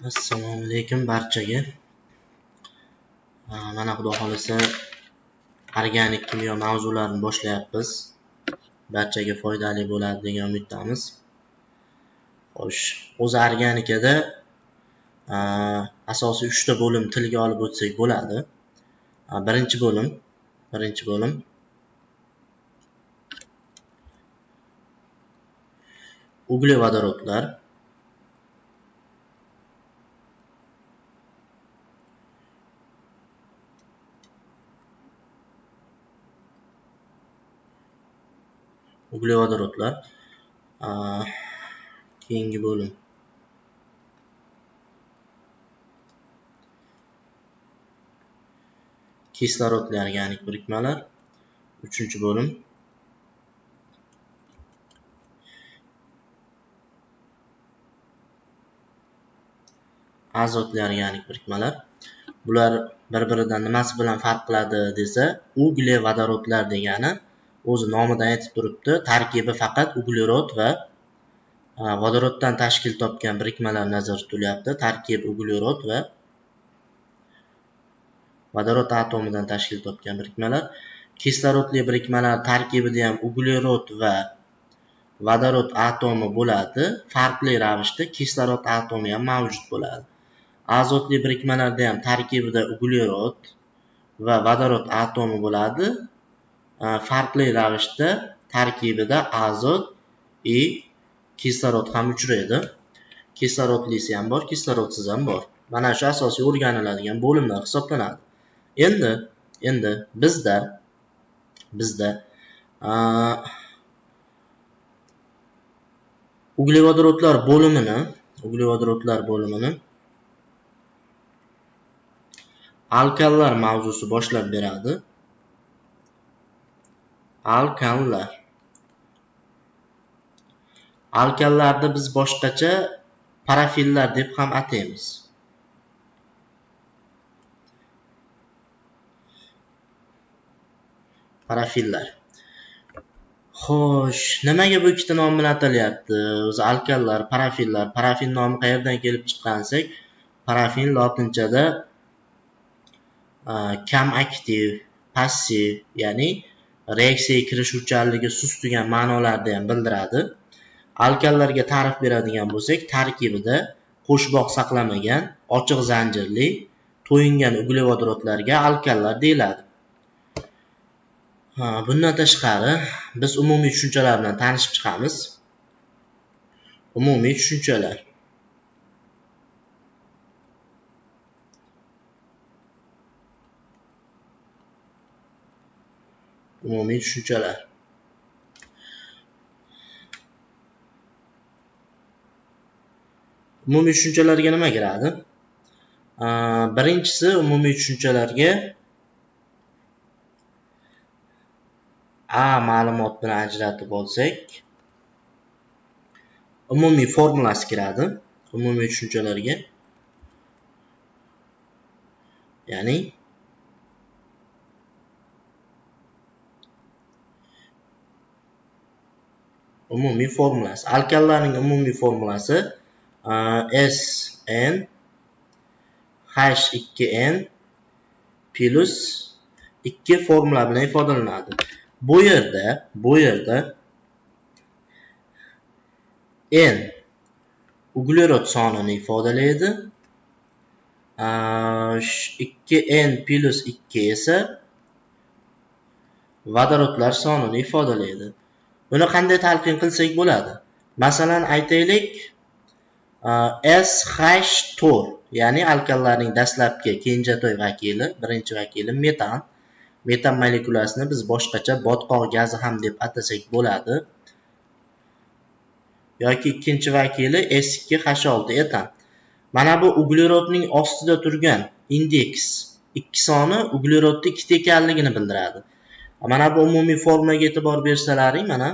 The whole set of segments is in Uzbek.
Assalomu alaykum barchaga. Mana xudo xohlasa organik kimyo mavzularini boshlayapmiz. Barchaga foydali bo'ladi degan umiddamiz. Xo'sh, o'zi organikada asosiy 3 ta bo'lim tilga olib o'tsak bo'ladi. Birinchi bo'lim uglevodorodlar. Uglevodorodlar. Keyingi bo'lim kislorodli organik birikmalar. Uchinchi bo'lim azotli organik birikmalar. Bular bir-biridan nimasi bilan farq qiladi desa, uglevodorodlar degani o'zi nomidan aytib turibdi, tarkibi faqat uglerod va vodoroddan tashkil topgan birikmalar nazarda tutilyapti. Tarkibi uglerod va vodorod atomidan tashkil topgan birikmalar. Kislorodli birikmalar tarkibida ham uglerod va vodorod atomi bo'ladi. Farqli ravishda kislorod atomi ham mavjud bo'ladi. Azotli birikmalarda ham tarkibida uglerod va vodorod atomi bo'ladi. Farqli ravishda tarkibida azot va kislorod ham uchraydi. Kislorodlisi ham bor, kislorodsiz ham bor. Mana shu asosiy o'rganiladigan bo'limlar hisoblanadi. Endi bizda uglevodorodlar bo'limini alkanlar mavzusi boshlab beradi. Alkanlar. Alkanlarni biz boshqacha parafinlar deb ham ataymiz. Parafinlar. Xo'sh, nimaga bu ikkita nom bilan atalyapti? O'zi alkanlar, parafinlar. Parafin nomi qayerdan kelib chiqqan desak, parafin lotinchada kam aktiv, passiv, ya'ni reaksiyaga kirishuvchanligi sust degan ma'nolarni ham bildiradi. Alkanlarga ta'rif beradigan bo'lsak, tarkibida qo'shboq saqlamagan, ochiq zanjirli, to'yingan uglevodorodlarga alkanlar deyiladi. Bundan tashqari biz umumiy tushunchalar bilan tanishib chiqamiz. Umumiy tushunchalar. Umumiy tushunchalar. Umumiy tushunchalarga nima kiradi? Birinchisi umumiy tushunchalarga A ma'lumot bilan ajratib olsak, umumiy formulasi kiradi umumiy tushunchalarga. Ya'ni umumiy formulasi. Alkanlarning umumiy formulasi SN H2N plus 2 formula bilan ifodalanadi. Bu yerda N uglerod sonini ifodalaydi. 2N plus 2 esa vodorodlar sonini ifodalaydi. Buni qanday talqin qilsak bo'ladi? Masalan, aytaylik, SH4, ya'ni alkanlarning dastlabki kenjatoy vakili, birinchi vakili metan. Metan molekulasini biz boshqacha botqoq gazi ham deb atasak bo'ladi. Yoki ikkinchi vakili S2H6 etan. Mana bu uglerodning ostida turgan indeks 2 soni uglerodning ikkita ekanligini bildiradi. Mana bu umumiy formulaga e'tibor bersalaring, mana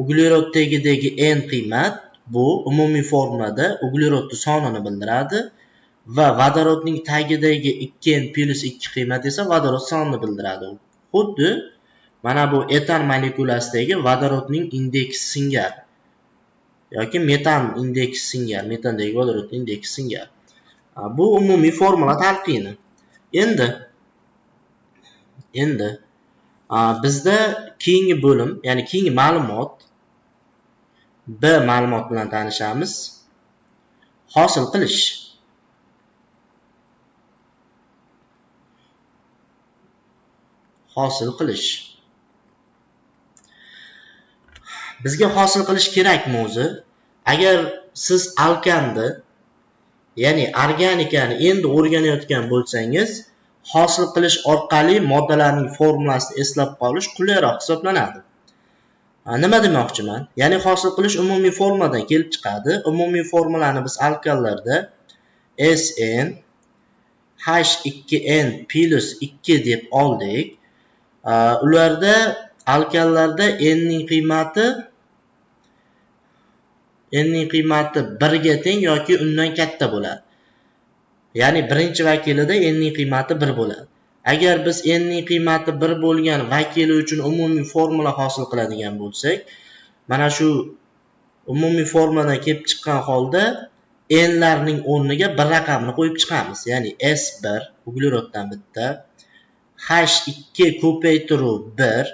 uglerod tagidagi N qiymat bu umumiy formulada uglerodning sonini bildiradi va vodorodning tagidagi 2N plus 2 qiymat esa vodorod sonini bildiradi. Xuddi mana bu etan molekulasidagi vodorodning indeksi singari. Yoki metan indeksi singari, metandagi vodorod indeksi singari. Bu umumiy formula talqini. Endi bizda keyingi bo'lim, ya'ni keyingi ma'lumot B ma'lumot bilan tanishamiz. Hosil qilish. Hosil qilish. Bizga hosil qilish kerakmi o'zi? Agar siz alkanni, ya'ni organikani endi o'rganayotgan bo'lsangiz, hosil qilish orqali moddalarning formulasini eslab qolish qulayroq hisoblanadi. Nima demoqchiman? Ya'ni hosil qilish umumiy formuladan kelib chiqadi. Umumiy formulani biz alkanlarda Sn H2n plus 2 deb oldik. Ularda alkanlarda n ning qiymati 1 ga teng yoki undan katta bo'ladi. Ya'ni birinchi vakilida n ning qiymati 1 bo'ladi. Agar biz n ning qiymati 1 bo'lgan vakili uchun umumiy formula hosil qiladigan bo'lsak, mana shu umumiy formuladan kelib chiqqan holda n larning o'rniga bir raqamni qo'yib chiqamiz. Ya'ni S1 ugleroddan bitta, H2 ko'paytiruv 1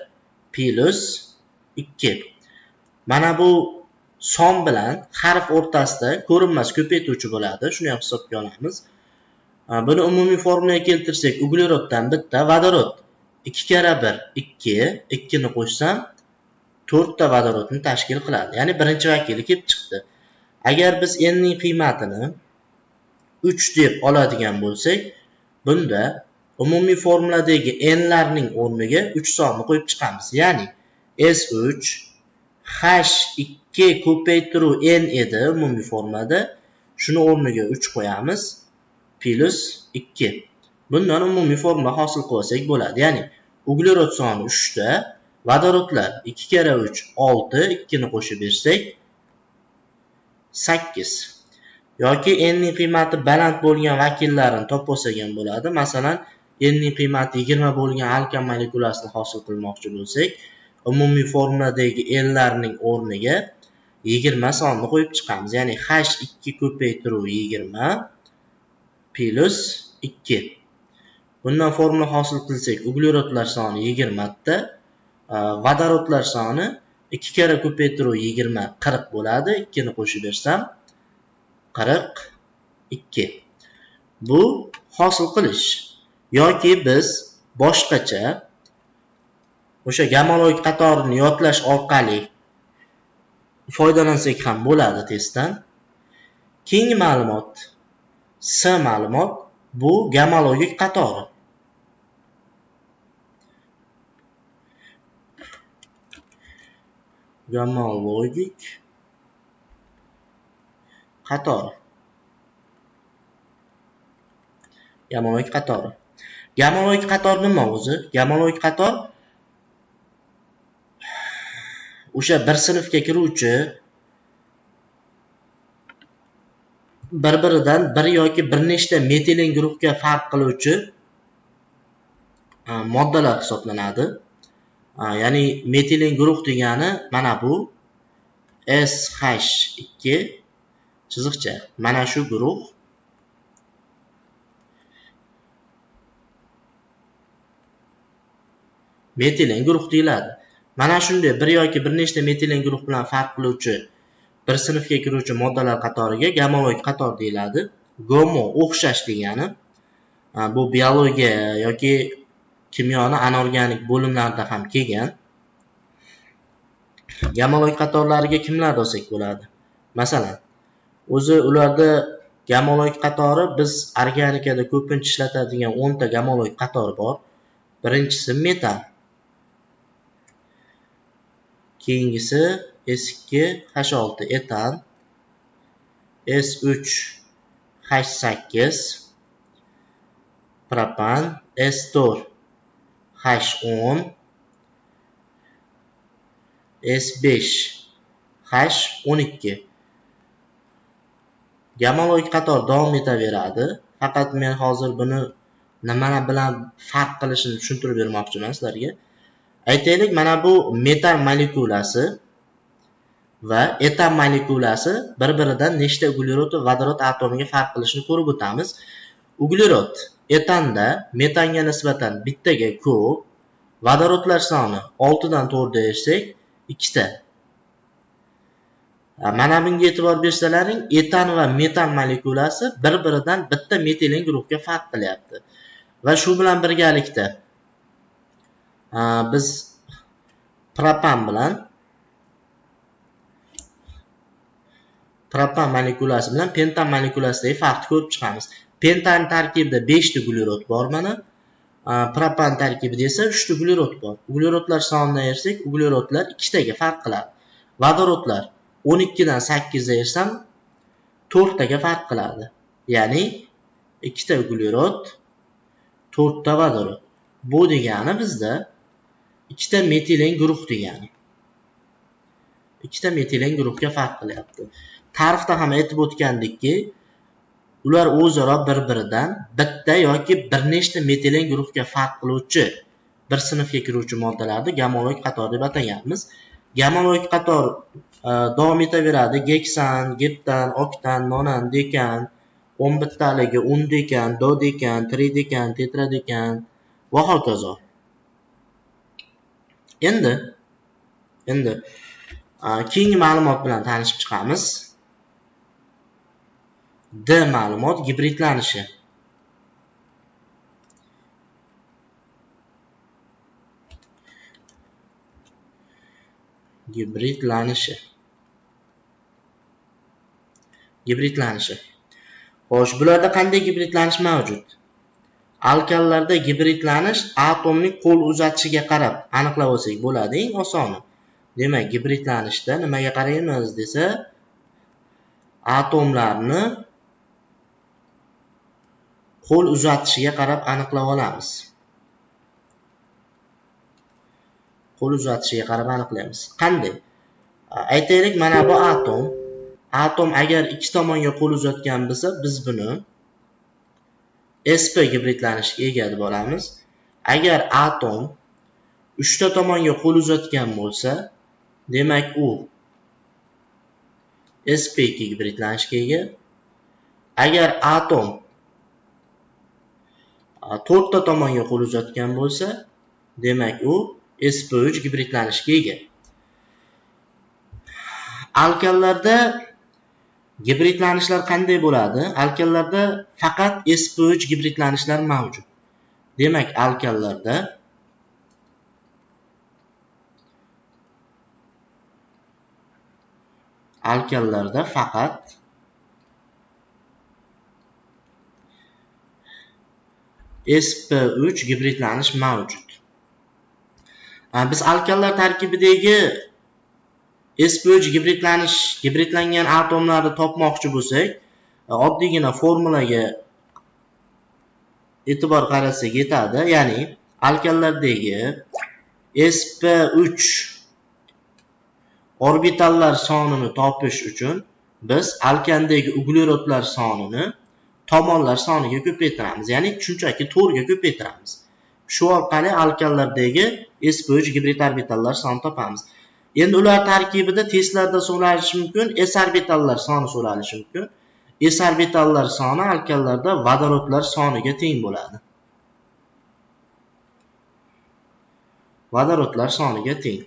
plus 2. Mana bu son bilan harf o'rtasida ko'rinmas ko'paytuvchi bo'ladi. Shuni ham hisobga olamiz. Buni umumiy formulaga keltirsak, ugleroddan bitta, vodorod 2 karra 1, 2, 2 ni qo'shsam 4 ta vodorodni tashkil qiladi. Ya'ni birinchi vakili kelib chiqdi. Agar biz n ning qiymatini 3 deb oladigan bo'lsak, bunda umumiy formuladagi n larning o'rniga 3 sonni qo'yib chiqamiz. Ya'ni S3 H2 ko'paytiruv n edi umumiy formulada. Shuni o'rniga 3 qo'yamiz plus 2. Bundan umumiy formula hosil qilsak bo'ladi. Ya'ni uglerod soni 3 ta, vodorodlar 2 karra 3 6, 2 ni qo'shib bersak 8. Yoki n ning qiymati baland bo'lgan vakillarini topib olsak ham bo'ladi. Masalan, n ning qiymati 20 bo'lgan alkan molekulasini hosil qilmoqchi bo'lsak, umumiy formuladagi n larning o'rniga 20 sonni qo'yib chiqamiz. Ya'ni H2 ko'paytiruv 20 plus 2. Bundan formula hosil qilsak, uglerodlar soni 20 ta, vodorodlar soni 2 karra ko'paytiruv 20 40 bo'ladi. 2 ni qo'shib bersam 42. Bu hosil qilish. Yoki biz boshqacha o'sha gomologik qatorini yodlash orqali foydalansak ham bo'ladi testdan. Keyingi ma'lumot S ma'lumot, bu gomologik qatori. Gomologik qatori. Gomologik qatori. Gomologik qator nima o'zi? Gomologik qator o'sha bir sinfga kiruvchi bir-biridan bir yoki bir nechta metilen guruhga farq qiluvchi moddalar hisoblanadi. Ya'ni metilen guruh degani mana bu SH2 chiziqcha. Mana shu guruh metilen guruh deyiladi. Mana shunday bir yoki bir nechta metilen guruh bilan farq qiluvchi bir sinfga kiruvchi moddalar qatoriga gomologik qator deyiladi. Gomo o'xshash degani, bu biologiya yoki kimyoni anorganik bo'limlarida ham kelgan. Gomologik qatorlariga kimlar olsak bo'ladi? Masalan, o'zi ularda gomologik qatori biz organikada ko'pincha ishlatadigan 10 ta gomologik qator bor. Birinchisi metan. Keyingisi S2H6 etan, S3H8 propan, S4H10, S5H12. Gomologik qator davom etaveradi. Faqat men hozir buni nima bilan farq qilishini tushuntirib bermoqchiman sizlarga. Aytaylik, mana bu metan molekulasi Va etan molekulasi bir-biridan nechta uglerod va vodorod atomiga farq qilishini ko'rib o'tamiz. Uglerod etanda metanga nisbatan bittaga ko'p, vodorodlar soni 6 dan 4 ga ayirsak 2 ta. Mana bunga e'tibor bersalaring, etan va metan molekulasi bir-biridan bitta metilen guruhga farq qilyapti. Va shu bilan birgalikda biz propan bilan propan molekulasi bilan pentan molekulasidagi farqni ko'rib chiqamiz. Pentan tarkibida 5 ta uglerod bor mana. Propan tarkibida esa 3 ta uglerod bor. Uglerodlar sonini ayirsak, uglerodlar 2 taga farq qiladi. Vodorodlar 12 dan 8 ga ayirsam 4 taga farq qiladi. Ya'ni 2 ta uglerod, 4 ta vodorod. Bu degani bizda 2 ta metilen guruh degani. 2 ta metilen guruhga farq qilyapti. Ta'rifda ham aytib o'tgandikki, ular o'zaro bir-biridan bitta yoki bir nechta metilen guruhga farq qiluvchi bir sinfga kiruvchi moddalarni gomolog qator deb ataganmiz. Gomolog qator davom etaveradi. Geksan, geptan, oktan, nonan, dekan, 10 bittaligi undekan, dodekan, tridekan, tetradekan va hokazo. Endi keyingi ma'lumot bilan tanishib chiqamiz. D ma'lumot gibridlanishi. Gibridlanishi. Xo'sh, bularda qanday gibridlanish mavjud? Alkanlarda gibridlanish atomning qo'l uzatishiga qarab aniqlab olsak bo'ladi, eng osoni. Demak, gibridlanishda nimaga qaraymiz desa, atomlarni qo'l uzatishiga qarab aniqlab olamiz. Qo'l uzatishiga qarab aniqlaymiz. Qanday? Aytaylik, mana bu atom. Atom agar ikki tomonga qo'l uzatgan bo'lsa, biz buni sp gibridlanishga ega deb olamiz. Agar atom 3 ta tomonga qo'l uzatgan bo'lsa, demak u sp2 gibridlanishga ega. Agar atom 4 ta tomonga qo'l uzatgan bo'lsa, demak u sp3 gibridlanishga ega. Alkanlarda gibridlanishlar qanday bo'ladi? Alkanlarda faqat sp3 gibridlanishlar mavjud. Demak, alkanlarda faqat sp3 gibridlanish mavjud. Biz alkanlar tarkibidagi sp3 gibridlangan atomlarni topmoqchi bo'lsak, oddiygina formulaga e'tibor qaratsak yetadi. Ya'ni alkanlardagi sp3 orbitallar sonini topish uchun biz alkandagi uglerodlar sonini tomonlar soniga ko'paytiramiz. Ya'ni shunchaki 4 ga ko'paytiramiz. Shu orqali alkanlardagi sp3 gibrid orbitallar sonini topamiz. Endi ular tarkibida testlarda so'ralishi mumkin, s orbitallar soni so'ralishi mumkin. S orbitallar soni alkanlarda vodorodlar soniga teng bo'ladi. Vodorodlar soniga teng.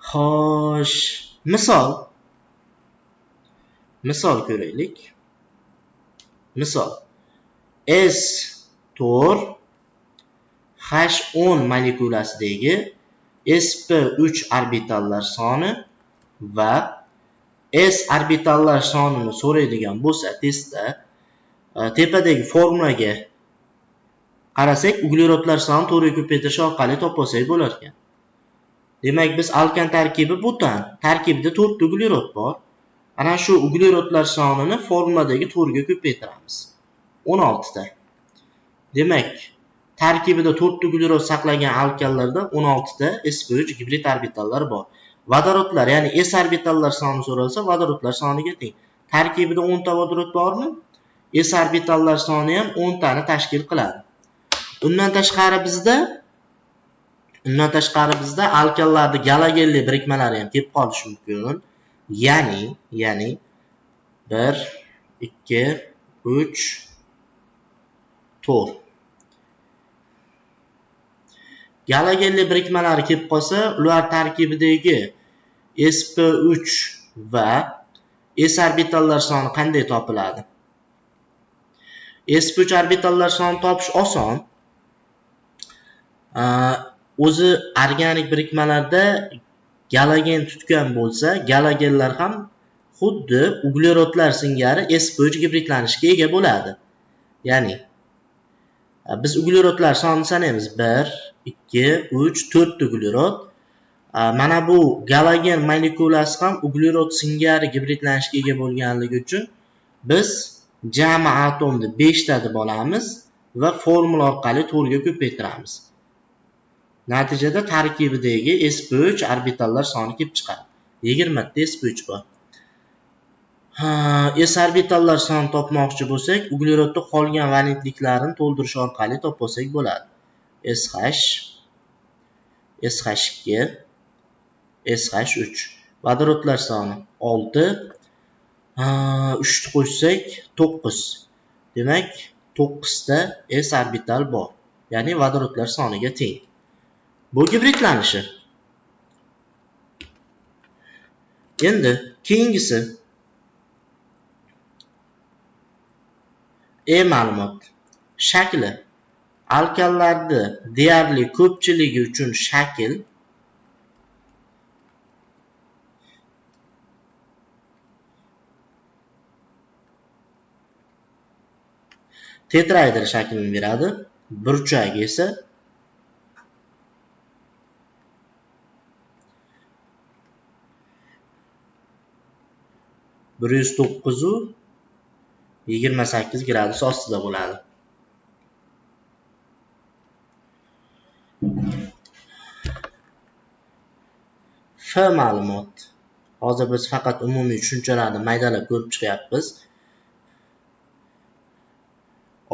Xo'sh, misol ko'raylik. Misol S4 H10 molekulasidagi sp3 orbitallar soni va s orbitallar sonini so'raydigan bo'lsa testda, tepadagi formulaga qarasak, uglerodlar sonini 4 ga ko'paytirish orqali topolsak bo'lar ekan. Demak, biz alkan tarkibi butan, tarkibida 4 ta uglerod bor. Ana shu uglerodlar sonini formuladagi 4 ga ko'paytiramiz. 16 ta. Demak, tarkibida 4 ta uglerod saqlagan alkanlarda 16 ta sp3 gibrid orbitallar bor. Vodorodlar, ya'ni s orbitallar soni so'ralsa, vodorodlar soniga teng. Tarkibida 10 ta vodorod bormi? S orbitallar soni ham 10 tani tashkil qiladi. Undan tashqari bizda Undan tashqari bizda alkanlarni galogenli birikmalari ham kelib qolishi mumkin. Ya'ni 1, 2, 3, 4. Galogenli birikmalari kelib qolsa, ular tarkibidagi sp3 va s orbitallar soni qanday topiladi? sp3 orbitallar sonini topish oson. O'zi organik birikmalarda galogen tutgan bo'lsa, galogenlar ham xuddi uglerodlar singari sp3 gibridlanishga ega bo'ladi. Ya'ni biz uglerodlar sonini sanaymiz. 1, 2, 3, 4 uglerod. Mana bu galogen molekulasi ham uglerod singari gibridlanishga ega bo'lganligi uchun biz jami atomni 5 ta deb olamiz va formula orqali 4 ga ko'paytiramiz. Natijada tarkibidagi sp3 orbitallar soni kelib chiqadi. 20 ta sp3 bor. S orbitallar sonini topmoqchi bo'lsak, uglerodda qolgan valentliklarini to'ldirish orqali topsak bo'ladi. SH, SH2, SH3. Vodorodlar soni 6, 3 ni qo'shsak 9. Demak, 9 ta s orbital bor. Ya'ni vodorodlar soniga teng. Bu gibridlanishi. Endi keyingisi E ma'lumot. Shakli. Alkanlarni deyarli ko'pchiligi uchun shakl tetraedr shaklini beradi. Burchagi esa 109.28 gradus ostida bo'ladi. F ma'lumot. Hozir biz faqat umumiy tushunchalarni maydalab ko'rib chiqyapmiz.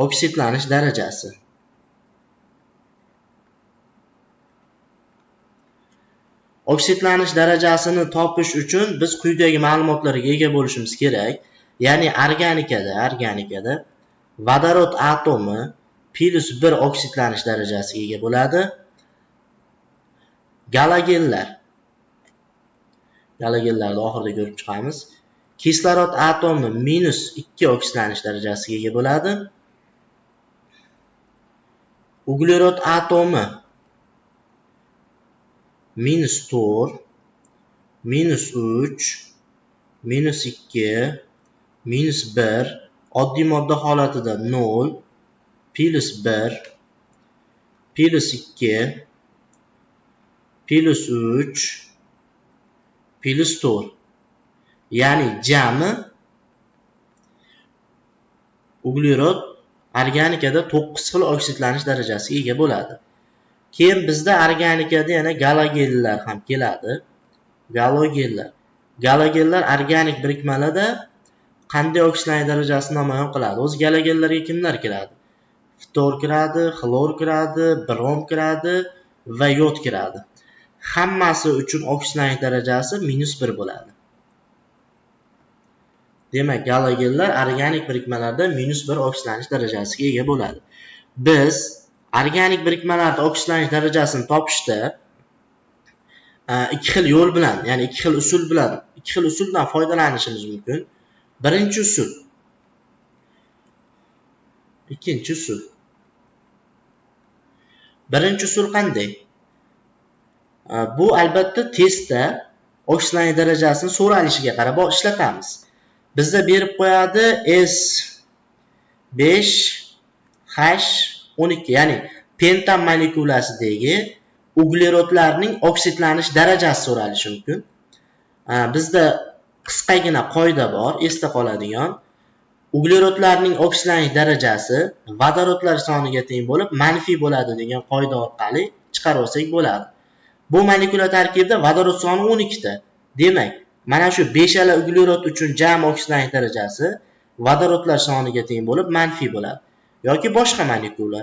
Oksidlanish darajasi. Oksidlanish darajasini topish uchun biz quyidagi ma'lumotlarga ega bo'lishimiz kerak. Ya'ni organikada vodorod atomi +1 oksidlanish darajasiga ega bo'ladi. Galogenlarni oxirida ko'rib chiqamiz. Kislorod atomi -2 oksidlanish darajasiga ega bo'ladi. Uglerod atomi -4, -3, -2, -1, oddiy modda holatida 0, +1, +2, +3, +4. Ya'ni jami uglerod organikada 9 xil oksidlanish darajasiga ega bo'ladi. Keyin bizda organikada yana galogenlar ham keladi. Galogenlar. Galogenlar organik birikmalarda qanday oksidlanish darajasini namoyon qiladi? O'zi galogenlarga kimlar kiradi? Ftor kiradi, xlor kiradi, brom kiradi va yod kiradi. Hammasi uchun oksidlanish darajasi -1 bo'ladi. Demak, galogenlar organik birikmalarda -1 oksidlanish darajasiga ega bo'ladi. Biz organik birikmalarda oksidlanish darajasini topishda ikki xil yo'l bilan, ya'ni ikki xil usul bilan, ikki xil usuldan foydalanishimiz mumkin. Birinchi usul, ikkinchi usul. Birinchi usul qanday? Bu albatta testda oksidlanish darajasini so'ralishiga qarab ishlatamiz. Bizda berib qo'yadi S5H12, ya'ni pentan molekulasidagi uglerodlarning oksidlanish darajasi so'ralishi mumkin. Bizda qisqagina qoida bor, esda qoladigan. Uglerodlarning oksidlanish darajasi vodorodlar soniga teng bo'lib, manfiy bo'ladi degan qoida orqali chiqarib olsak bo'ladi. Bu molekula tarkibida vodorod soni 12 ta. Demak, mana shu 5 ala uglerod uchun jami oksidlanish darajasi vodorodlar soniga teng bo'lib, manfiy bo'ladi. Yoki boshqa molekula,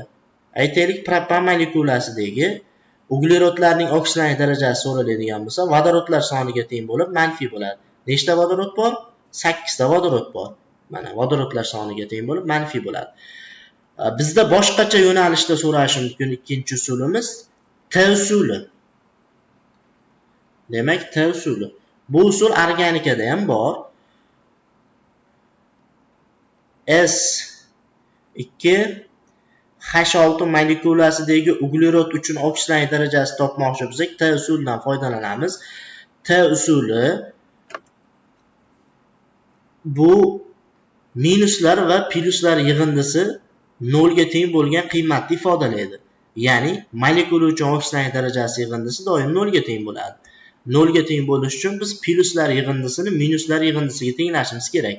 aytaylik, propan molekulasidagi Uglerodlarning oksidanlik darajasi so'raladigan bo'lsa, vodorodlar soniga teng bo'lib manfiy bo'ladi. Nechta vodorod bor? 8 ta vodorod bor. Mana vodorodlar soniga teng bo'lib manfiy bo'ladi. Bizda boshqacha yo'nalishda so'rashi mumkin ikkinchi usulimiz T usuli. Demak, T usuli. Bu usul organikada ham bor. S2 H6 molekulasidagi uglerod uchun oksidanlik darajasi topmoqchi bo'lsak, T usulidan foydalanamiz. T usuli bu minuslar va plyuslar yig'indisi 0 ga teng bo'lgan qiymatni ifodalaydi. Ya'ni molekula uchun oksidanlik darajasi yig'indisi doim 0 ga teng bo'ladi. 0 ga teng bo'lish uchun biz plyuslar yig'indisini minuslar yig'indisiga tenglashimiz kerak.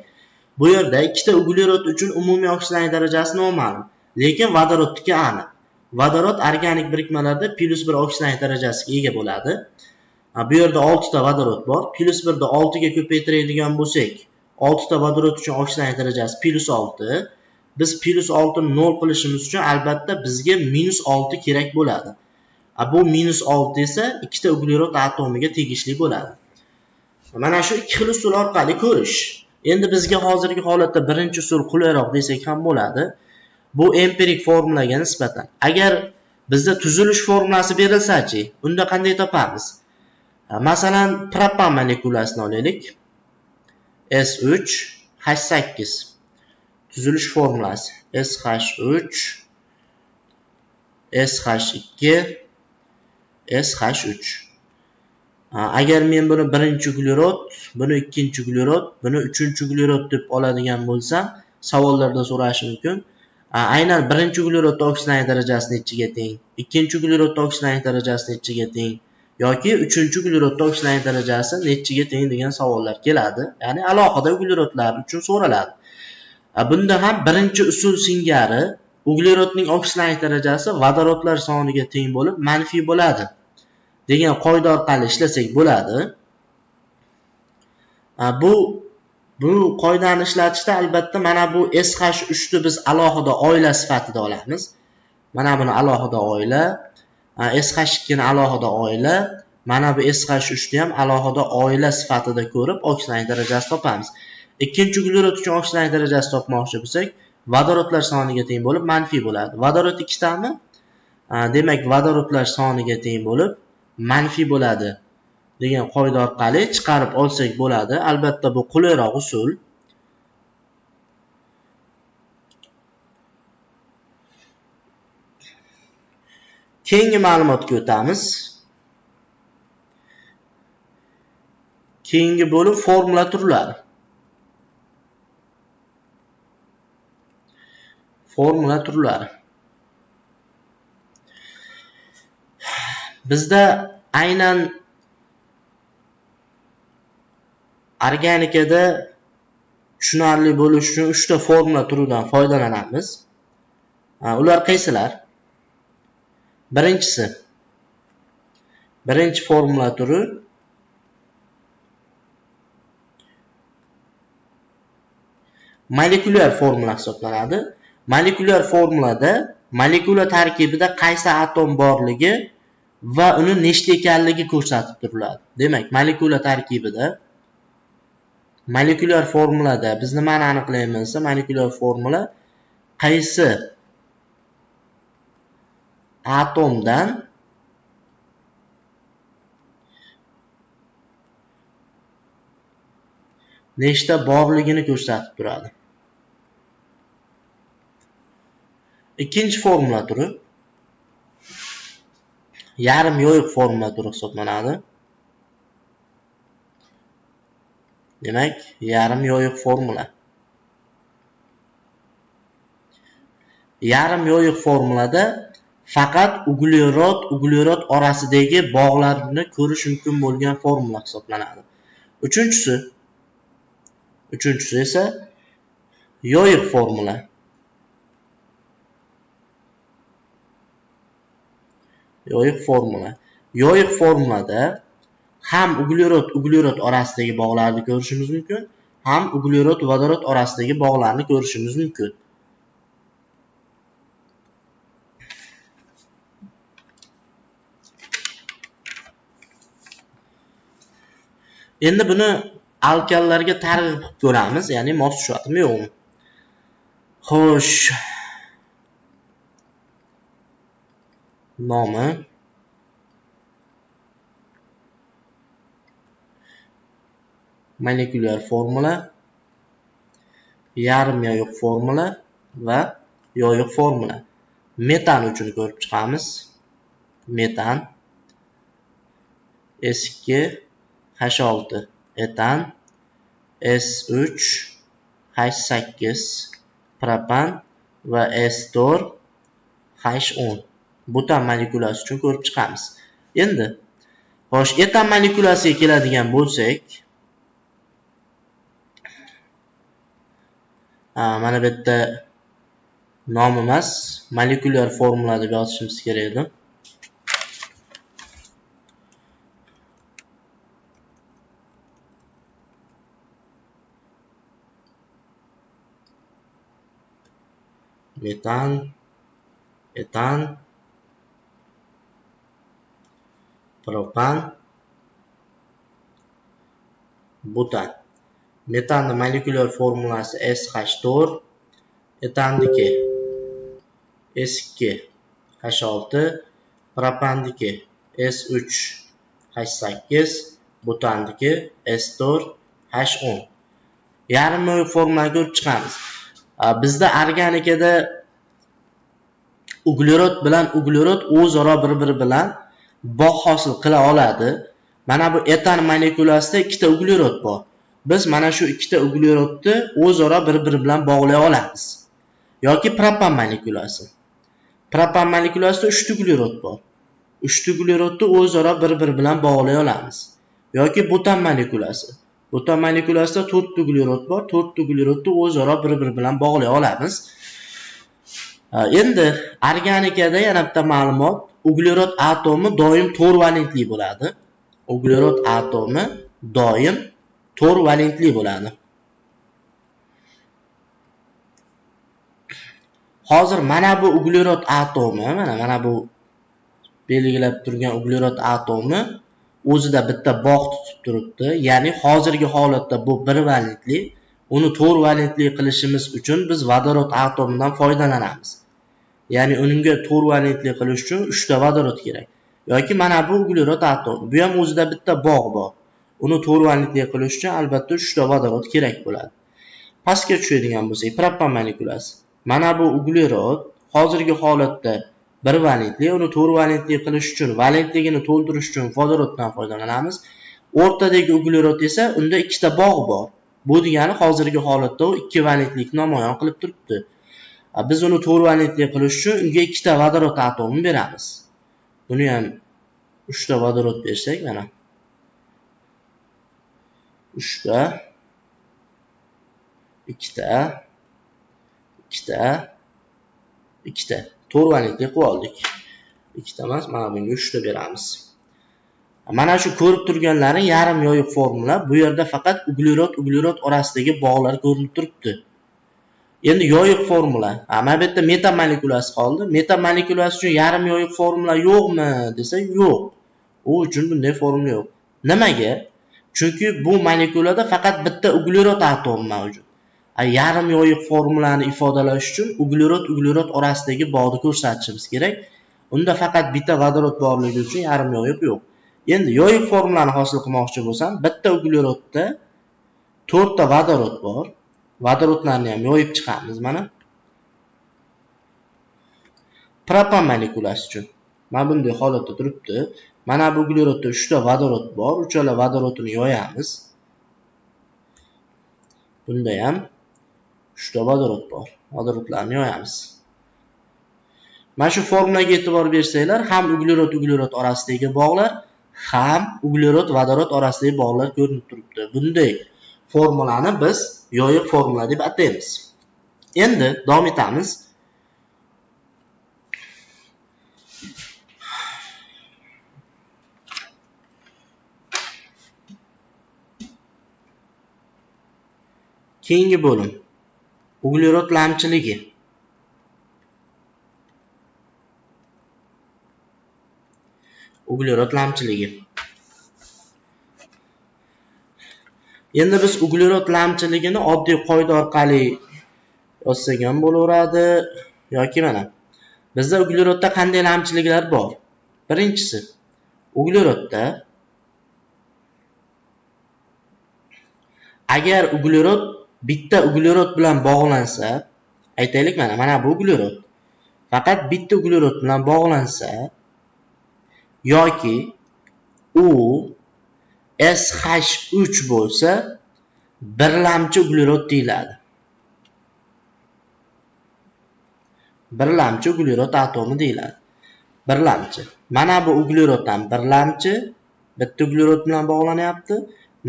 Bu yerda ikkita uglerod uchun umumiy oksidanlik darajasi noma'lum, lekin vodorodniki aniq. Vodorod organik birikmalarda +1 oksidanlik darajasiga ega bo'ladi. Bu yerda 6 ta vodorod bor. +1 ni 6 ga ko'paytiradigan bo'lsak, 6 ta vodorod uchun oksidanlik darajasi +6. Biz +6 ni 0 qilishimiz uchun albatta bizga -6 kerak bo'ladi. Bu -6 esa ikkita uglerod atomiga tegishli bo'ladi. Mana shu ikki xil usul orqali ko'rish. Endi bizga hozirgi holatda birinchi usul qulayroq desak ham bo'ladi. Bu empirik formulaga nisbatan. Agar bizda tuzilish formulasi berilsa-chi, unda qanday topamiz? Masalan, propan molekulasini olaylik. S3 H8 tuzilish formulasi SH3 SH2 SH3. Agar men buni birinchi uglerod, buni ikkinchi uglerod, buni uchinchi uglerod deb oladigan bo'lsam, savollarda so'rashi mumkin. Aynan birinchi uglerodda oksidanlik darajasi nechiga teng, ikkinchi uglerodda oksidanlik darajasi nechiga teng yoki uchinchi uglerodda oksidanlik darajasi nechiga teng degan savollar keladi. Ya'ni alohida uglerodlar uchun so'raladi. Bunda ham birinchi usul singari uglerodning oksidanlik darajasi vodorodlar soniga teng bo'lib manfiy bo'ladi degan qoida orqali ishlasak bo'ladi. Bu qoidani ishlatishda albatta mana bu SH3 ni biz alohida oila sifatida olamiz. Mana buni alohida oila, SH2 ni alohida oila, mana bu SH3 ni ham alohida oila sifatida ko'rib oksidanlik darajasi topamiz. Ikkinchi uglerod uchun oksidanlik darajasi topmoqchi bo'lsak, vodorodlar soniga teng bo'lib manfiy bo'ladi. Vodorod ikkitami? Demak, vodorodlar soniga teng bo'lib manfiy bo'ladi degan qoida orqali chiqarib olsak bo'ladi. Albatta bu qulayroq usul. Keyingi ma'lumotga o'tamiz. Keyingi bo'lim formula turlari. Formula turlari. Bizda aynan organikada tushunarli bo'lish uchun 3 ta formula turidan foydalanamiz. Ular qaysilar? Birinchisi, birinchi formula turi molekulyar formula hisoblanadi. Molekulyar formulada molekula tarkibida qaysi atom borligi va uni nechta ekanligi ko'rsatib turiladi. Demak, molekula tarkibida molekulyar formulada biz nimani aniqlaymiz desa, molekulyar formula qaysi atomdan nechta borligini ko'rsatib turadi. Ikkinchi formula turi yarim yoyiq formula turi hisoblanadi. Demak, yarim yoyiq formula. Yarim yoyiq formulada faqat uglerod uglerod orasidagi bog'larni ko'rish mumkin bo'lgan formula hisoblanadi. Uchinchisi esa yoyiq formula. Yoyiq formula. Yoyiq formulada ham uglerod uglerod orasidagi bog'larni ko'rishimiz mumkin, ham uglerod vodorod orasidagi bog'larni ko'rishimiz mumkin. Endi buni alkanlarga targ'ib qilib ko'ramiz, ya'ni mos tushadimi yo'qmi? Xo'sh. Nomi molekulyar formula, yarim yoyiq formula va yoyiq formula. Metan uchun ko'rib chiqamiz. Metan S2H6 etan, S3H8 propan va S4H10 butan molekulasi uchun ko'rib chiqamiz. Endi xo'sh, etan molekulasiga keladigan bo'lsak, mana bu yerda nom emas, molekulyar formula deb yozishimiz kerak edi. Metan, etan, propan, butan. Metanning molekulyar formulasi SH4, etanniki S2H6, propanniki S3H8, butanniki S4H10. Yarim yoyiq formulani ko'rib chiqamiz. Bizda organikada uglerod bilan uglerod o'zaro bir-biri bilan bog' hosil qila oladi. Mana bu etan molekulasida ikkita uglerod bor. Biz mana shu ikkita uglerodni o'zaro bir-biri bilan bog'lay olamiz. Yoki propan molekulasi. Propan molekulasida 3 ta uglerod bor. 3 ta uglerodni o'zaro bir-biri bilan bog'lay olamiz. Yoki butan molekulasi. Butan molekulasida 4 ta uglerod bor. 4 ta uglerodni o'zaro bir-biri bilan bog'lay olamiz. Endi organikada yana bitta ma'lumot, uglerod atomi doim 4 valentli bo'ladi. Uglerod atomi doim 4 valentli bo'ladi. Hozir mana bu uglerod atomi, mana bu belgilab turgan uglerod atomi o'zida bitta bog' tutib turibdi. Ya'ni hozirgi holatda bu 1 valentli. Uni 4 valentli qilishimiz uchun biz vodorod atomidan foydalanamiz. Ya'ni unga 4 valentli qilish uchun 3 ta vodorod kerak. Yoki mana bu uglerod atomi, bu ham o'zida bitta bog' bor. Uni 4 valentli qilish uchun albatta 3 ta vodorod kerak bo'ladi. Pastga tushadigan bo'lsak, propan molekulasi. Mana bu uglerod hozirgi holatda 1 valentli, uni 4 valentli qilish uchun, valentligini to'ldirish uchun vodoroddan foydalanamiz. O'rtadagi uglerod esa unda 2 ta bog' bor. Bu degani hozirgi holatda u 2 valentlikni namoyon qilib turibdi. Biz uni 4 valentli qilish uchun unga 2 ta vodorod atomini beramiz. Buni ham 3 ta vodorod bersak, mana 3 ta, 2 ta, 2 ta, 2 ta. 4 valentli qilib oldik. 2 ta emas, mana bunga 3 ta beramiz. Mana shu ko'rib turganlaring yarim yoyiq formula. Bu yerda faqat uglerod uglerod orasidagi bog'lar ko'rinib turibdi. Endi yoyiq formula. Mana bu yerda metan molekulasi qoldi. Metan molekulasi uchun yarim yoyiq formula yo'qmi desa, yo'q. U uchun bunday formula yo'q. Nimaga? Chunki bu molekulada faqat bitta uglerod atomi mavjud. Yarim yoyiq formulani ifodalash uchun uglerod uglerod orasidagi bog'ni ko'rsatishimiz kerak. Unda faqat bitta vodorod borligi uchun yarim yoyiq yo'q. Endi yoyiq formulani hosil qilmoqchi bo'lsam, bitta uglerodda 4 ta vodorod bor. Vodorodlarni ham yoyib chiqamiz mana. Propan molekulasi uchun mana bunday holatda turibdi. Mana bu uglerodda 3 ta vodorod bor. Uchala vodorodini yoyamiz. Bunda ham 3 ta vodorod bor. Vodorodlarni yoyamiz. Mana shu formulaga e'tibor bersanglar, ham uglerod uglerod orasidagi bog'lar, ham uglerod vodorod orasidagi bog'lar ko'rinib turibdi. Bunday formulani biz yoyiq formula deb ataymiz. Endi davom etamiz. Keyingi bo'lim uglerod lamchiligi. Uglerod lamchiligi. Endi biz uglerod lamchiligini oddiy qoida orqali yozsak ham bo'laveradi yoki mana bizda uglerodda qanday lamchiliklar bor? Birinchisi, uglerodda agar uglerod bitta uglerod bilan bog'lansa, aytaylik mana bu uglerod faqat bitta uglerod bilan bog'lansa yoki u SH3 bo'lsa, birlamchi uglerod deyiladi. Birlamchi uglerod atomi deyiladi. Birlamchi. Mana bu uglerod ham birlamchi, bitta uglerod bilan bog'lanyapti.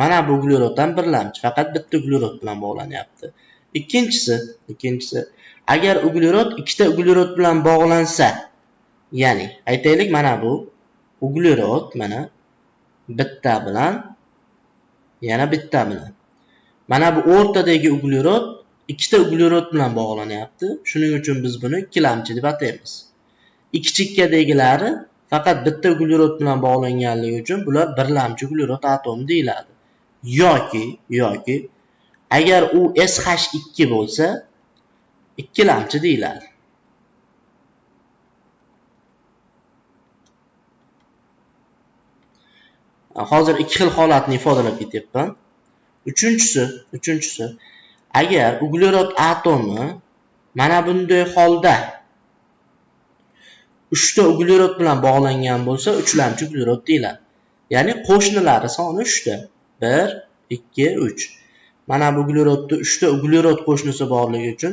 Mana bu uglerod ham birlamchi, faqat bitta uglerod bilan bog'lanyapti. Ikkinchisi, agar uglerod ikkita uglerod bilan bog'lansa, ya'ni aytaylik mana bu uglerod mana bitta bilan, yana bitta bilan. Mana bu o'rtadagi uglerod ikkita uglerod bilan bog'lanyapti. Shuning uchun biz buni ikkilamchi deb ataymiz. Ikki chekkadagilari faqat bitta uglerod bilan bog'langanligi uchun bular birlamchi uglerod atomi deyiladi. Yoki agar u SH2 bo'lsa, ikkilamchi deyiladi. Hozir ikki xil holatni ifodalab ketyapman. Uchinchisi, agar uglerod atomi mana bunday holda 3ta uglerod bilan bog'langan bo'lsa, uchlamchi uglerod deyiladi. Ya'ni qo'shnilari soni 3ta. 1, 2, 3. Mana bu uglerodda 3ta uglerod qo'shnisi borligi uchun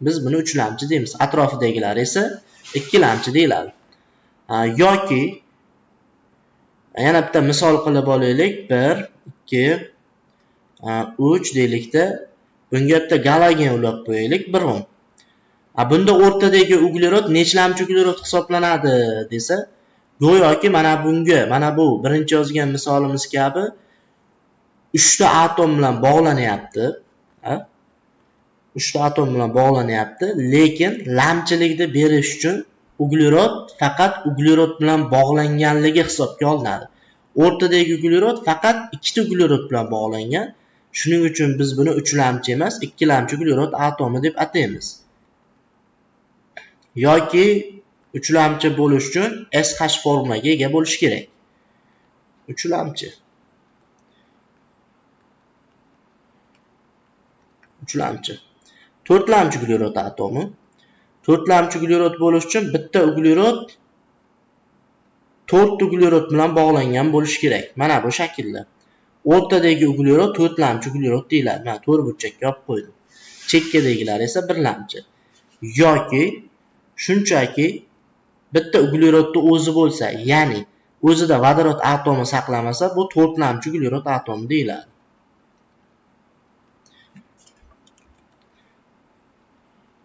biz buni uchlamchi deymiz. Atrofidagilari esa ikkilamchi deyiladi. Yoki yana bitta misol qilib olaylik. 1, 2, 3 deylikda bunga bitta galogen ulab qo'yaylik, brom. Bunda o'rtadagi uglerod nechilamchi uglerod hisoblanadi desa, go'yoki mana bunga, mana bu birinchi yozgan misolimiz kabi 3 ta atom bilan bog'lanyapti. 3 ta atom bilan bog'lanyapti, lekin lamchilikni berish uchun uglerod faqat uglerod bilan bog'langanligi hisobga olinadi. O'rtadagi uglerod faqat 2 ta uglerod bilan bog'langan. Shuning uchun biz buni uchlamchi emas, ikkilamchi uglerod atomi deb ataymiz. Yoki uchlamchi bo'lish uchun SH formaga ega bo'lish kerak. Uchlamchi. Uchlamchi. To'rtlamchi uglerod atomi. To'rtlamchi uglerod bo'lish uchun bitta uglerod to'rtta uglerod bilan bog'langan bo'lishi kerak. Mana bu shaklda. O'rtadagi uglerod to'rtlamchi uglerod deyiladi. Mana to'rt burchakka olib qo'ydim. Chekkadagilar esa birlamchi. Yoki shunchaki bitta uglerodni o'zi bo'lsa, ya'ni o'zida vodorod atomi saqlamasa, bu to'rtlamchi uglerod atomi deyiladi.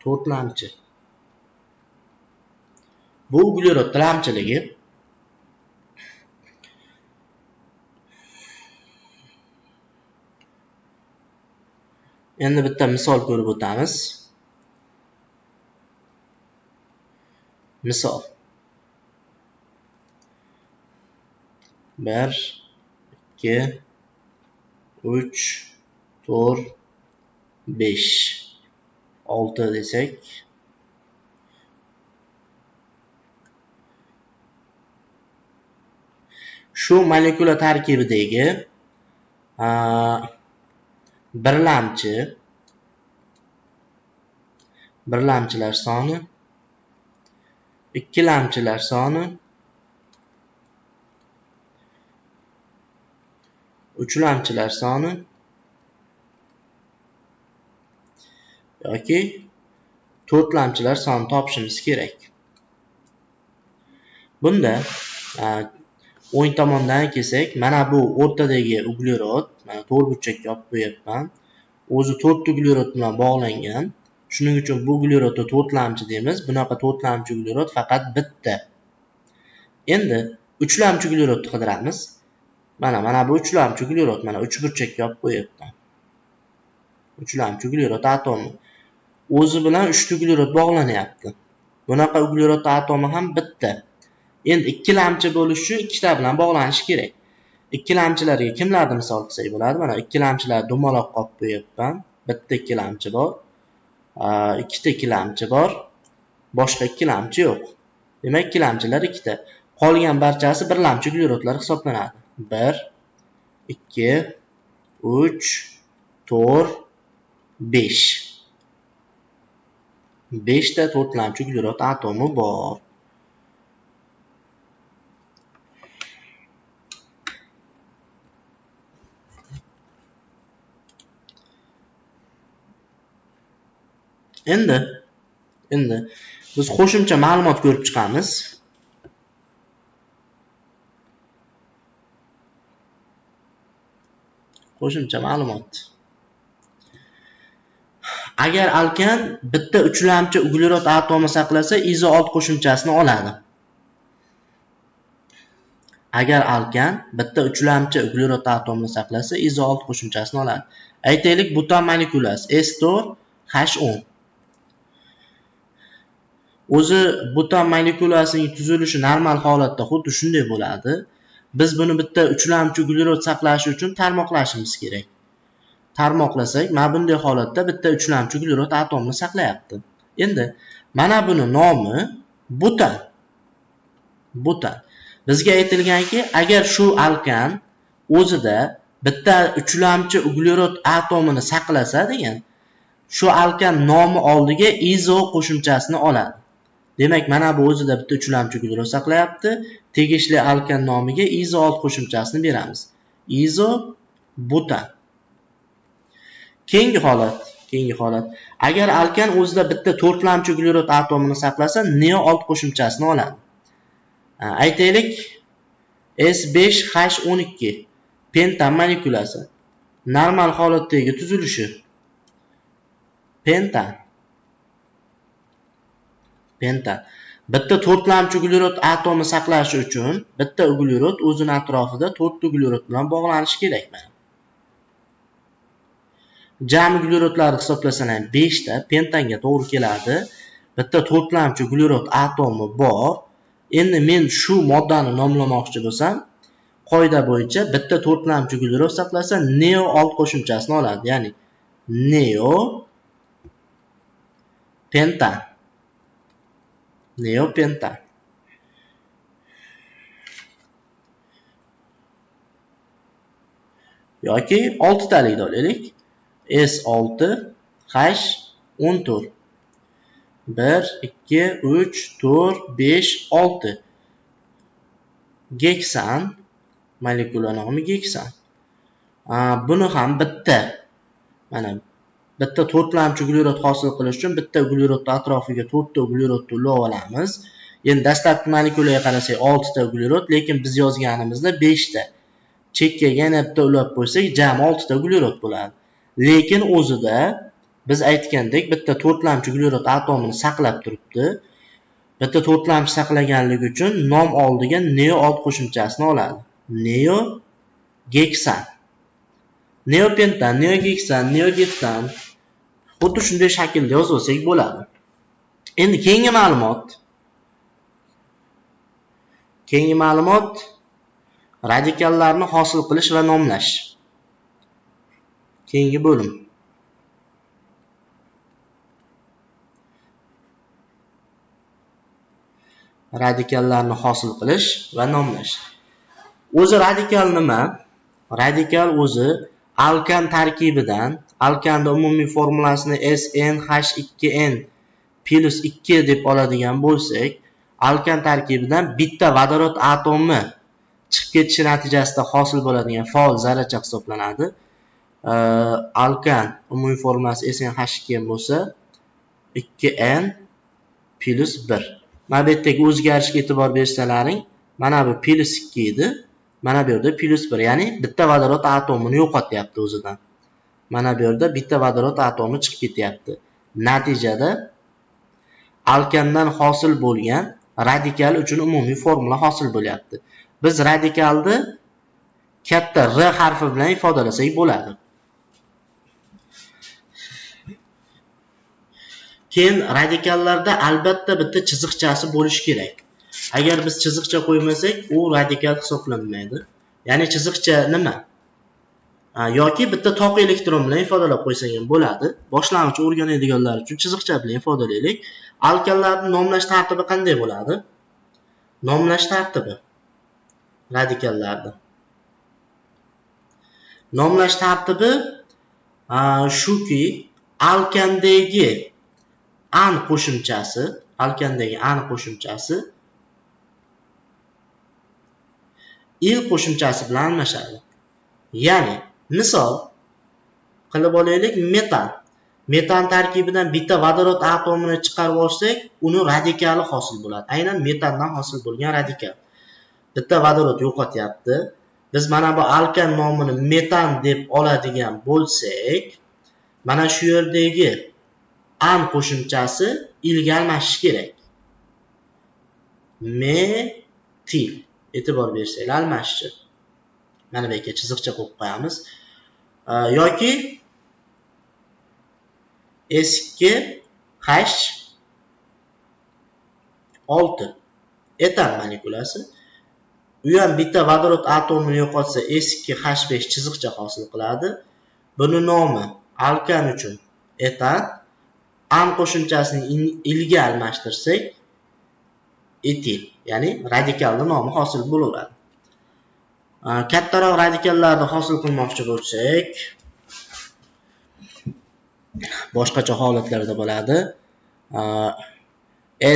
To'rtlamchi. Bu uglerod lamchiligi. Endi bitta misol ko'rib o'tamiz. Misol. 1, 2, 3, 4, 5, 6 desak. Shu molekula tarkibidagi birlamchilar soni, ikkilamchilar soni, uchlamchilar soni yoki to'rtlamchilar soni topishimiz kerak. Bunda o'ng tomondan kelsak, mana bu o'rtadagi uglerod, mana to'rt burchakka olib qo'yapman. O'zi to'rtta uglerod bilan bog'langan. Shuning uchun bu uglerodni to'rtlamchi deymiz. Bunaqa to'rtlamchi uglerod faqat bitta. Endi uchlamchi uglerodni qidiramiz. Mana bu uchlamchi uglerod, mana uch burchakka olib qo'yapman. Uchlamchi uglerod atomi o'zi bilan uchta uglerod bog'lanyapti. Bunaqa uglerod atomi ham bitta. Endi ikkilamchi bo'lish uchun ikkita bilan bog'lanishi kerak. Ikkilamchilarga kimlarni misol qilsak bo'ladi? Mana ikkilamchilar dumaloq qolib qo'yapman. Bitta ikkilamchi bor, ikkita ikkilamchi bor, boshqa ikkilamchi yo'q. Demak, ikkilamchilar ikkita. Qolgan barchasi birlamchi uglerodlar hisoblanadi. 1, 2, 3, 4, 5. 5 ta to'rtlamchi uglerod atomi bor. Endi biz qo'shimcha ma'lumot ko'rib chiqamiz. Qo'shimcha ma'lumot. Agar alkan bitta uchlamchi uglerod atomi saqlasa, izo old qo'shimchasini oladi. Agar alkan bitta uchlamchi uglerod atomini saqlasa, izo old qo'shimchasini oladi. Aytaylik, butan molekulasi S4H10. O'zi butan molekulasining tuzilishi normal holatda xuddi shunday bo'ladi. Biz buni bitta uchlamchi uglerod saqlashi uchun tarmoqlashimiz kerak. Tarmoqlasak, mana bunday holatda bitta uchlamchi uglerod atomini saqlayapti. Endi mana buni nomi butan. Butan. Bizga aytilganki, agar shu alkan o'zida bitta uchlamchi uglerod atomini saqlasa degan, shu alkan nomi oldiga izo qo'shimchasini oladi. Demak, mana bu o'zida bitta uchlamchi uglerod saqlayapti. Tegishli alkan nomiga izo old qo'shimchasini beramiz. Izo butan. Keyingi holat. Agar alkan o'zida bitta to'rtlamchi uglerod atomini saqlasa, neo old qo'shimchasini oladi. Aytaylik, S5H12 pentan molekulasi normal holatdagi tuzilishi pentan. Pentan. Bitta to'rtlamchi uglerod atomi saqlashi uchun bitta uglerod o'zini atrofida to'rtta uglerod bilan bog'lanishi kerak mana. Jami uglerodlarni hisoblasan ham 5 ta pentanga to'g'ri keladi. Bitta to'rtlamchi uglerod atomi bor. Endi men shu moddani nomlamoqchi bo'lsam, qoida bo'yicha bitta to'rtlamchi uglerod saqlasa, neo old qo'shimchasini oladi. Ya'ni neo pentan. Neopentan. Yoki 6 talikni olaylik. S6H14. 1, 2, 3, 4, 5, 6. Geksan, molekula nomi geksan. Buni ham bitta, mana bitta to'rtlamchi uglerod hosil qilish uchun bitta uglerodni atrofiga to'rtta uglerodni ulab olamiz. Endi dastlabki molekulaga qarasak 6 ta uglerod, lekin biz yozganimizda 5 ta. Chekkaga yana bitta ulab qo'ysak, jami 6 ta uglerod bo'ladi. Lekin o'zida biz aytgandek bitta to'rtlamchi uglerod atomini saqlab turibdi. Bitta to'rtlamchi saqlaganligi uchun nom oldiga neo old qo'shimchasini oladi. Neo geksan. Neopentan, neogeksan, neogeptan xuddi shunday shaklda yozib olsak bo'ladi. Endi keyingi ma'lumot. Keyingi ma'lumot radikallarni hosil qilish va nomlash. Keyingi bo'lim. Radikallarni hosil qilish va nomlash. O'zi radikal nima? Radikal o'zi alkan tarkibidan, alkanning umumiy formulasini SnH2n plus 2 deb oladigan bo'lsak, alkan tarkibidan bitta vodorod atomi chiqib ketishi natijasida hosil bo'ladigan faol zarracha hisoblanadi. Alkan umumiy formulasi SnH2n bo'lsa, 2n plus 1. Mana bu yerdagi o'zgarishga e'tibor bersalaring, mana bu plus 2 edi. Mana bu yerda plus 1, ya'ni bitta vodorod atomini yo'qotyapti o'zidan. Mana bu yerda bitta vodorod atomi chiqib ketyapti. Natijada alkandan hosil bo'lgan radikal uchun umumiy formula hosil bo'lyapti. Biz radikalni katta R harfi bilan ifodalasak bo'ladi. Keyin radikallarda albatta bitta chiziqchasi bo'lishi kerak. Agar biz chiziqcha qo'ymasak, u radikal hisoblanmaydi. Ya'ni chiziqcha nima? Yoki bitta toq elektron bilan ifodalab qo'ysak ham bo'ladi. Boshlang'ich o'rganadiganlar uchun chiziqcha bilan ifodalaylik. Alkanlarni nomlash tartibi qanday bo'ladi? Nomlash tartibi radikallarni. Nomlash tartibi shuki, alkandagi an qo'shimchasi, alkandagi an qo'shimchasi il qo'shimchasi bilan almashadi. Ya'ni misol qilib olaylik, metan. Metan tarkibidan bitta vodorod atomini chiqarib olsak, uni radikali hosil bo'ladi. Aynan metandan hosil bo'lgan radikal. Bitta vodorod yo'qotyapti. Biz mana bu alkan nomini metan deb oladigan bo'lsak, mana shu yerdagi an qo'shimchasi ilga almashishi kerak. Metil. E'tibor bersanglar almashishi. Mana bu yerga chiziqcha qo'yib qo'yamiz. Yoki S2H6 etan molekulasi. U ham bitta vodorod atomini yo'qotsa S2H5 chiziqcha hosil qiladi. Buni nomi alkan uchun etan. An qo'shimchasini ilga almashtirsak etil, ya'ni radikalning nomi hosil bo'laveradi. Kattaroq radikallarni hosil qilmoqchi bo'lsak, boshqacha holatlarda bo'ladi.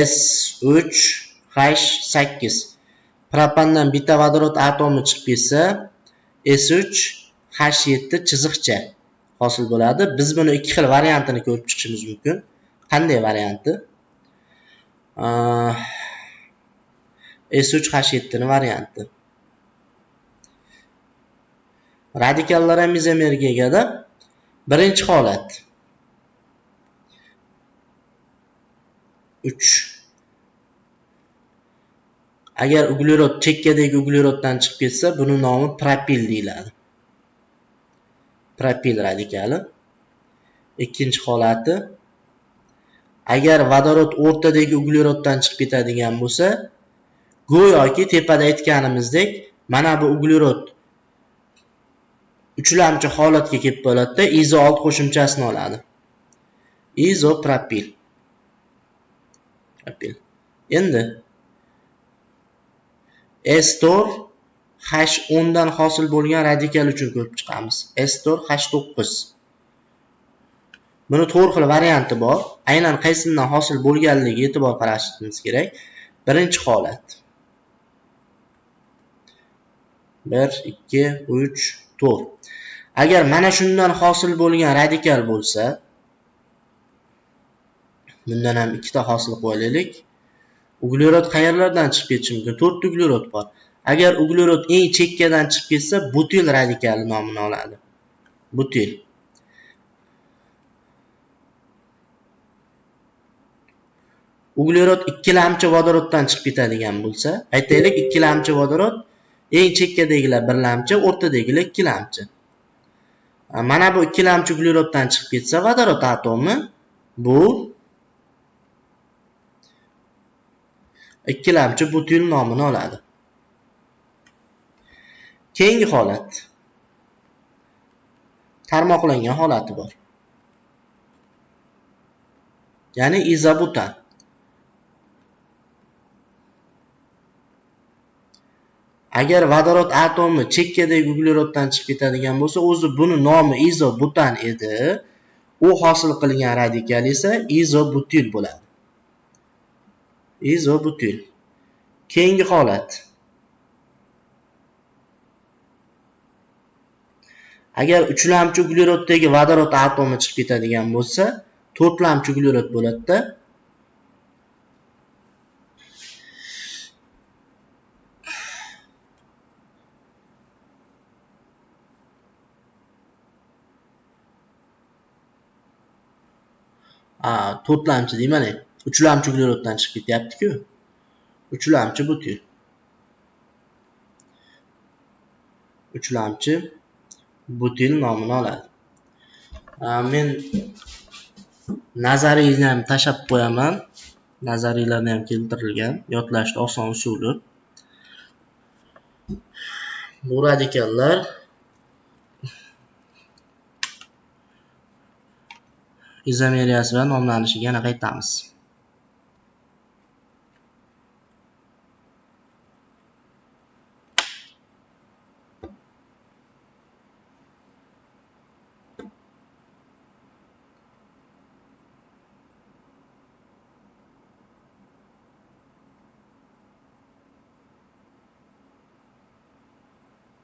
S3H8 propandan bitta vodorod atomi chiqib ketsa, S3H7 chiziqcha hosil bo'ladi. Biz buni ikki xil variantini ko'rib chiqishimiz mumkin. Qanday varianti? S3H7 ni varianti. Radikallar ham izomerga egada. Birinchi holat 3. Agar uglerod chekkadagi ugleroddan chiqib ketsa, buni nomi propil deyiladi. Propil radikali. Ikkinchi holati, agar vodorod o'rtadagi ugleroddan chiqib ketadigan bo'lsa, go'yoki tepada aytganimizdek, mana bu uglerod uchlamchi holatga kelib qoladida, izo old qo'shimchasini oladi. Izopropil. Propil. Endi S4H10 dan hosil bo'lgan radikal uchun ko'rib chiqamiz. S4H9. Buni to'rt xil varianti bor. Aynan qaysidan hosil bo'lganligiga e'tibor qaratishimiz kerak. Birinchi holat. 1, 2, 3, 4. Agar mana shundan hosil bo'lgan radikal bo'lsa, bundan ham ikkita hosil qilib olaylik. Uglerod qayerlardan chiqib ketishi mumkin? 4 ta uglerod bor. Agar uglerod eng chekkadan chiqib ketsa, butil radikali nomini oladi. Butil. Uglerod ikkilamchi vodoroddan chiqib ketadigan bo'lsa, aytaylik ikkilamchi vodorod, eng chekkadagilar birlamchi, o'rtadagilar ikkilamchi. Mana bu ikkilamchi ugleroddan chiqib ketsa, vodorod atomi bu ikkilamchi butil nomini oladi. Keyingi holat tarmoqlangan holati bor. Ya'ni izobutan. Agar vodorod atomi chekkadagi ugleroddan chiqib ketadigan bo'lsa, o'zi buni nomi izobutan edi. U hosil qilgan radikal esa izobutil bo'ladi. Izobutil. Keyingi holat. Agar uchlamchi ugleroddagi vodorod atomi chiqib ketadigan bo'lsa, to'rtlamchi uglerod bo'ladi-da. To'rtlamchi deyman, uchlamchi ugleroddan chiqib ketyapti-ku. Uchlamchi butil. Uchlamchi butil nomini oladi. Men nazariyni ham tashab qo'yaman. Nazariylarni ham keltirilgan, yodlashda oson usuli. Bu radikallar izomeriyasi bilan nomlanishiga yana qaytamiz.